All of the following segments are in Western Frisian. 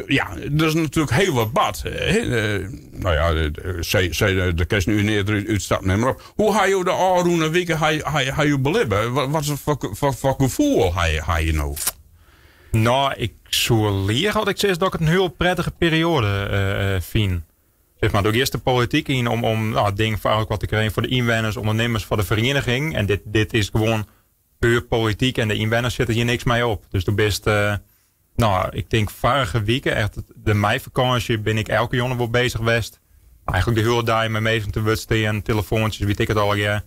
Ja, der is natuerlik hiel wat bard. No ja, de ChristenUnie derút útstapt, nim mar op. Hoe ha jo de ôfrûne wike ha jo belibbe? Wat foar gefoel ha je no? No, ik soe liege as ik sis dat ik it in hiel prettige perioade fyn. Sis mar, do giest de polityk yn om no, dingen foar elkoar te krijen foar de ynwenners, ûndernimmers, foar de ferieniging. En dit is gewoan puer polityk en de ynwenners sitte hjir niks mei op. Dus do bist, no, ik tink foarige wike, echt de meifakânsje, bin ik elke jûn wol bezich west. Eigentlik de hiele dei mei minsken te wurd stean, telefoantsjes, wit ik it allegear.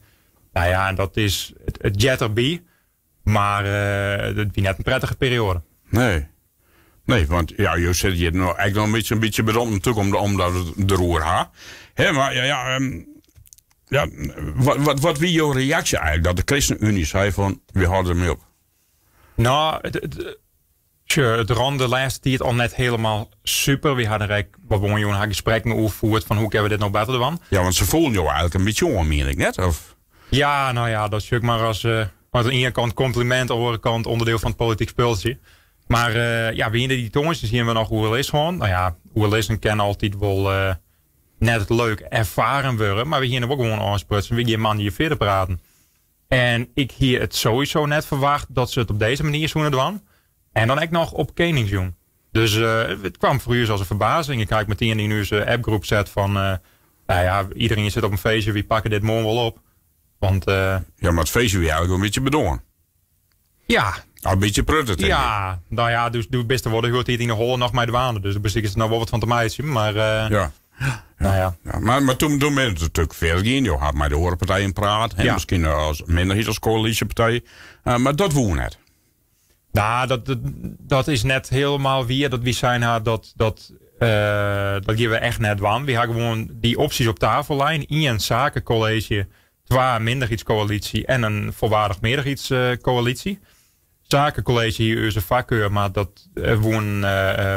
No ja, en dat is, it heart derby. Mar it wie net in prettige perioade. Nee. Nee, want ja, jo sitte hjir no ek noch in bytsje bedomd natuerlik omdat we it deroer ha. Hè, mar ja, wat wie jo reaksje eigentlik dat de ChristenUnie sei fan wy hâlde dermei op? No, sjoch, it rûn de lêste tiid al net hielendal super. Wy ha der ek wat oanjûn, ha gesprekken oer fierd fan hoe kinne we dit no better dwaan. Ja, want se foelen jo eigentlik in bytsje oan, mien ik net? Of? Ja, no ja, dat sjoch ik mar as oan de iene kant kompliment, oan de oare kant ûnderdiel fan it polityk spultsje. Mar ja, wy hiene dy tongersdeis hiene we noch oerlis hân. No ja, oerlizzen kin altyd wol net leuk erfaren wurde, mar we hiene wol gewoan ôfsprutsen, we gean moandei fierder praten. En ik hie it sowieso net ferwacht dat se it op dizze manier soene dwaan. En dan ek noch op Keningsjûn. Dus it kwam foar ús as in ferbazing. Ik ha ek metien yn ús appgroep set fan, nou ja, iedereen sit op in feestje, wy pakke dit moarn wol op. Want, Ja, mar it feestje wie eigentlik wol in bytsje bedoarn. Ja. Al in bytsje prutte, tink ik. Ja, no ja, dus do bist der wol de hiele tiid yn 'e holle noch mei dwaande. Dus do besikest der noch wol wat fan te meitsjen, mar Ja. Nou ja. Ja, mar toen bin it natuerlik fierder gien. Jo ha mei de oare partijen praat. Hè, Miskien as minderheid as koälysjepartij. Mar dat woe net. Nou, dat is net hielendal wier dat wy sein ha dat gean we echt net dwaan. Wy ha gewoan dy opsjes op tafel lein. Ien sakekolleezje, twa minderheidskoälysje en in folwaardich mearderheidskoälysje. Sakekolleezje hie ús foarkar, mar dat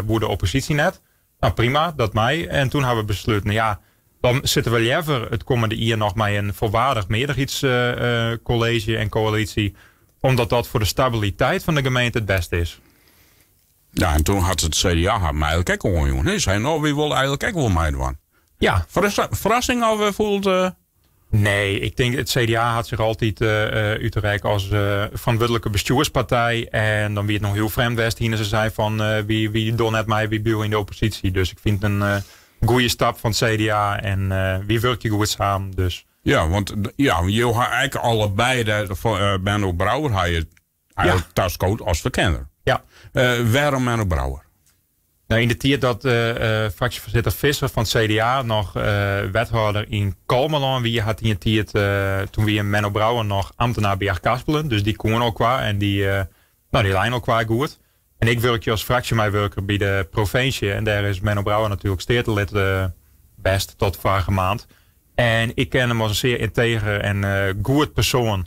woe de opposysje net. No prima, dat mei. En toen ha we besluten, ja, dan sitte we leaver it kommende jier noch mei in folwaardich mearderheidskolleezje en koälysje, omdat dat foar de stabiliteit fan de gemeente it bêste is. Ja, en toen hat it CDA har my eigentlik ek oanjûn. Hè? Sei, no, wy wolle eigentlik ek wol meidwaan. Ja. Ferrassing of foel it? Nee, ik tink it CDA hat sich altyd útrikt as ferantwurdlike bestjoerspartij. En dan wie it noch hiel frjemd west hiene se sein fan wy dogge net mei, wy bliuwe yn de opposysje. Dus ik fyn it in goede stap fan it CDA en wy wurkje goed samen. Dus. Ja, want ja, jo ha ek allebei, de, Menno Brouwer ha je Eigentlik taskood as ferkenner. Ja. Wêrom Menno Brouwer? Nou, yn de tiid dat fraksjefoarsitter Visser fan it CDA noch wethâlder yn Kollumerlân wie, hat yn 'e tiid, toen wie Menno Brouwer noch ambtenaar by Achtkarspelen, dus dy koene elkoar en dy, no, dy leine elkoar goed. En ik wurkje as fraksjemeiwurker by de provinsje en dêr is Menno Brouwer natuerlik steatelid west tot foarige maand. En ik ken him as in sear ynteger en goed persoan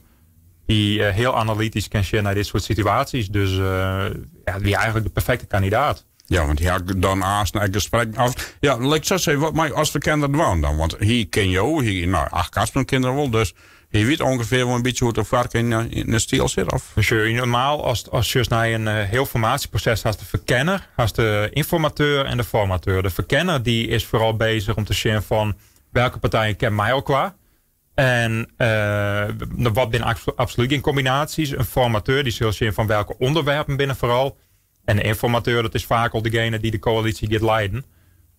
dy't hiel analytysk kin sjen nei dit soart situaasjes. Dus ja, it wie eigentlik de perfekte kandidaat. Ja, want hy hat dan aanst ek gesprek. Of, ja, lit ik sa sizze, wat mei as ferkenner dwaan dan? Want hy ken jo, hy, no, Achtkarspelen ken er wol, dus hy wit ûngefear wol in bytsje hoe't de foark yn de stiel sit, of? Sjoch, normaal as sjochst nei in hiel formaasjeproses hast de ferkenner, hast de ynformateur en de formateur. De ferkenner dy is foaral bezich om te sjen fan welke partijen ken mei elkoar en wat binne absolút gjin kombinaasjes. In formateur dy sil sjen fan welke ûnderwerpen binne foaral. En de ynformateur dat is faak al degene dy't de koälysje giet leiden.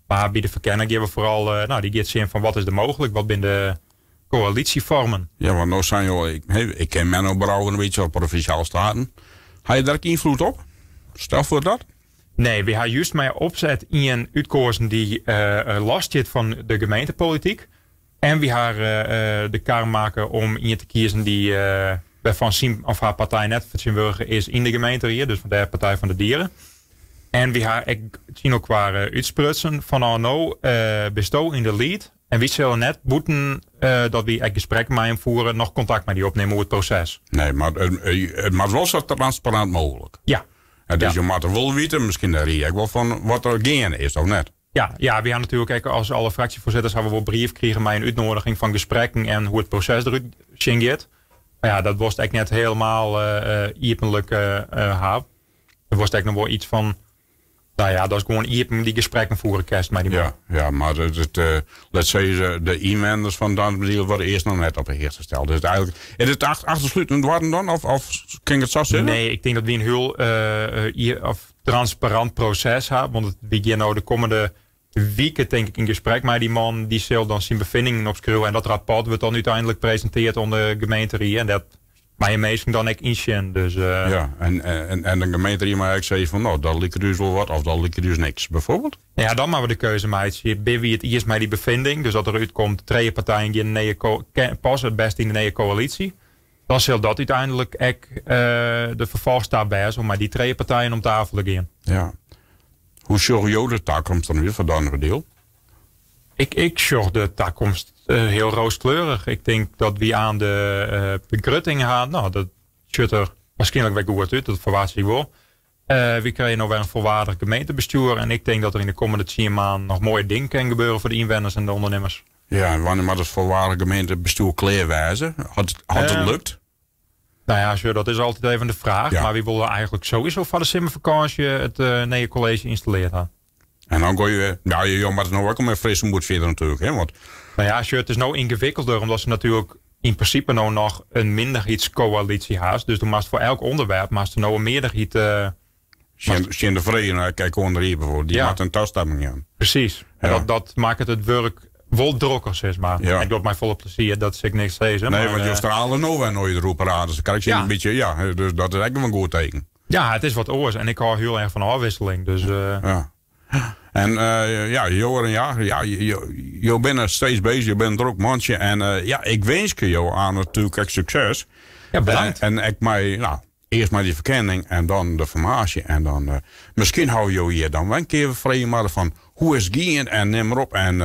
Mar by de ferkenner gean we foaral, no, dy giet sjen fan wat is der mooglik, wat binne de koälysjefoarmen. Ja, want no sein jo, ik ken Menno Brouwer in bytsje op Provinsjale Steaten. Ha je dêr ek ynfloed op? Stel foar dat. Nee, wy ha just mei opset ien útkoazen dy't los stiet fan de gemeentepolityk. En wy ha de kar makke om ien te kiezen dy't wêrfan syn of har partij net fertsjintwurdige is yn de gemeenteried, dus fan de Partij van de Dieren. En wy ha ek tsjin elkoar útsprutsen, fanôf no bisto yn de lead en wy sille net bûten dat wy ek gesprekken mei him fiere noch kontakt mei dy opnimme oer it proses. Nee, mar it moat wol sa transparant mooglik. Ja. En dus jo moatte wol witte, miskien de rie ek wol, fan wat der geande is of net. Ja, ja, wy ha natuerlik ek as alle fraksjefoarsitters hawwe wol brief krigen mei in útnoadiging fan gesprekken en hoe't it proses derút sjen giet. Mar ja, dat wolst ek net hielendal iepenlik ha. Der wolst ek noch wol iets fan. Nou ja, dat is gewoan iepen dy gesprekken fiere kinst mei dy man. Ja, ja, mar it, let sizze, de ynwenners fan Dantumadiel wurde earst noch net op 'e hichte steld. Dus eigentlik, is it achter sluten doarren dan? Of kin ik it sa sizze? Nee, ik tink dat wy in hiel of transparant proses ha. Want wy gean no de kommende wike tink ik yn gesprek mei dy man. Dy sil dan syn befiningen opskriuwe en dat rapport wurdt dan úteinlik presintearre oan de gemeenterie. En dat meie minsken dan ek ynsjen. Dus, Ja, en de gemeenterie mei ek sizze fan, no, dat liket ús wol wat of dat liket ús niks, bijvoorbeeld? Ja, dan moatte we de keuze meitsje. Binne wy it iens mei dy befinding? Dus dat der útkomt, trije partijen gean nije passe it bêste yn de nije koälysje. Dan sil dat úteinlik ek de ferfolchstap wêze om mei dy trije partijen om tafel te gean. Ja. Hoe sjogge jo de takomst dan út foar Dantumadiel? Ik sjoch de takomst hiel rooskleurich. Ik tink dat wy oan de begrutting ha. No, dat sjocht der wierskynlik wer goed út. Dat ferwachtsje ik wol. Wy krije no wer in folwaardich gemeentebestjoer. En ik tink dat der yn de kommende 10 maanden noch moaie dingen kinne gebeuren foar de ynwenners en de ûndernimmers. Ja, en wannear moat it folwaardich gemeentebestjoer klear wêze? Hat it lukt? Nou ja, sjoch, dat is altyd even de fraach. Maar wy wolle eigentlik sowieso foar de simmerfakânsje it nije kolleezje ynstallearre ha. En dan goai je, nou, je moatte no ek al mei frisse moed fierder natuerlik, hè? Want Nou ja, sjoch, it is no yngewikkelder, omdat se natuerlik yn prinsipe no noch in minderheidskoälysje ha. Dus do moatst foar elk ûnderwerp moatst no in mearderheid Tsjin de frede, kijk oan de bijvoorbeeld, dy moat in tastimming jaan. Presys. En dat makket it wurk wol drokker, sis mar. Ik doch it mei folle plezier, dat sil ik niks sizze. Nee, want jo strale no wer noait deroer praten. Dus krijg je een beetje, ja, dus dat is ek wol in goed teken. Ja, it is wat oars. En ik hâld hiel erch fan ôfwikseling. Dus, Ja. En ja, Joran, ja, ja, jo binne steeds bezich, jo binne in drok mantsje. En ja, ik winskje jo oan natuerlik ek sukses. Ja, bedankt. En ek mei, nou, earst mei dy ferkenning en dan de formaasje. En dan, miskien hawwe jo hjir dan wer in kear frege mar fan hoe is it gien en nim mar op. En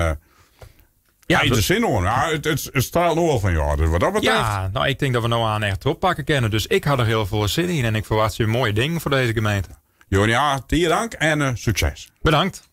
ja, der sin oan. Ja, it straalt no al fan jou, dus wat dat betreft. Ja, nou, ik tink dat we no oan echt oppakke kinne. Dus ik ha der hiel folle sin yn en ik ferwachtsje moaie dingen foar dizze gemeente. Joran, ja, tige dank en sukses. Bedankt.